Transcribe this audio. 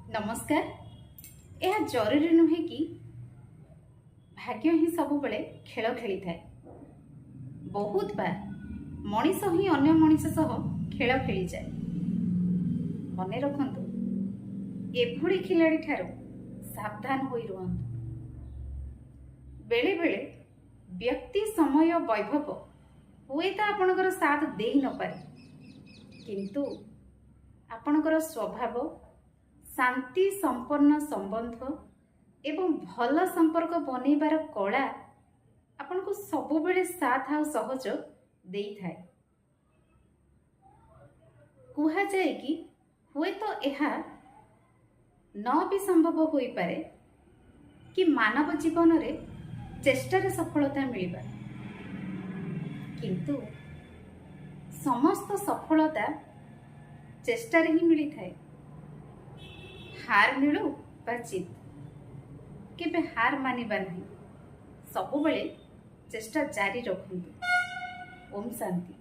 ନମସ୍କାର। ଏହା ଜରୁରୀ ନୁହେଁ କି ଭାଗ୍ୟ ହିଁ ସବୁବେଳେ ଖେଳ ଖେଳିଥାଏ। ବହୁତ ବାର ମଣିଷ ହିଁ ଅନ୍ୟ ମଣିଷ ସହ ଖେଳ ଖେଳିଯାଏ। ମନେ ରଖନ୍ତୁ, ଏଭଳି ଖେଳାଳି ଠାରୁ ସାବଧାନ ହୋଇ ରୁହନ୍ତୁ। ବେଳେବେଳେ ବ୍ୟକ୍ତି, ସମୟ, ବୈଭବ ହୁଏତ ଆପଣଙ୍କର ସାଥ ଦେଇ ନପାରେ, କିନ୍ତୁ ଆପଣଙ୍କର ସ୍ୱଭାବ, ଶାନ୍ତି ସମ୍ପନ୍ନ ସମ୍ବନ୍ଧ ଏବଂ ଭଲ ସମ୍ପର୍କ ବନେଇବାର କଳା ଆପଣଙ୍କୁ ସବୁବେଳେ ସାଥ ଆଉ ସହଯୋଗ ଦେଇଥାଏ। କୁହାଯାଏ କି ହୁଏତ ଏହା ନ ବି ସମ୍ଭବ ହୋଇପାରେ କି ମାନବ ଜୀବନରେ ଚେଷ୍ଟାରେ ସଫଳତା ମିଳିବା, କିନ୍ତୁ ସମସ୍ତ ସଫଳତା ଚେଷ୍ଟାରେ ହିଁ ମିଳିଥାଏ। ହାର ମିଳୁ ବା ଜିତ, କେବେ ହାର ମାନିବା ନାହିଁ। ସବୁବେଳେ ଚେଷ୍ଟା ଜାରି ରଖନ୍ତୁ। ଓମ୍ ଶାନ୍ତି।